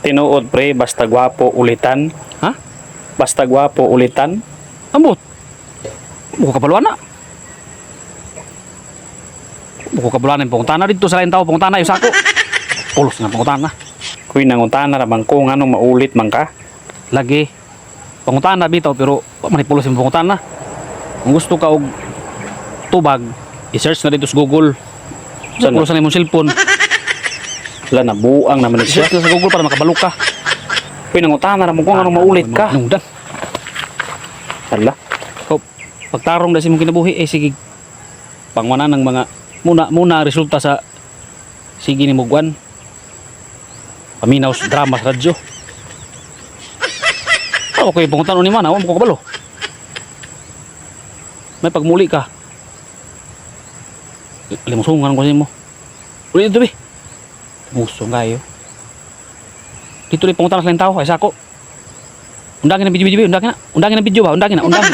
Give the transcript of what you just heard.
Tinuod, pre, basta gwapo ulitan. Ha? Basta gwapo ulitan. Ambot. Buko kabaluan na. Buko kabaluan yung pangutana dito sa lain tao, pangutana yung sako. Pulos nga pangutana. Kuy, nangutana ra man ko nganong maulit man ka. Lagi. Pangutana bitaw, pero wa man pulos yung pangutana. Kung gusto ka og tubag, i-search na dito sa Google. Sa Saan? pulos na imong cellphone. Wala, nabuang naman ni siya. I-search na sa Google para makabalo ka. Kuy, nangutana ra man ko nganong maulit ka. Nungdan. Hala. Ikaw, pagtarong na sa imong kinabuhi, eh sige, pangwana ng mga, muna, muna ang resulta sa, sige ni Mugwan, paminaw sa drama sa radyo. Ah, okay, pangutan ni man, awa mo ko kabalo. May pagmuli ka. Limusungan ko sa imo. Ulit dito, be. Musong kayo. Dito rin pangutan sa tao, ay sako. Undangin ang video, video, undangin na. Undangin ang video ba? Undangin na, undangin.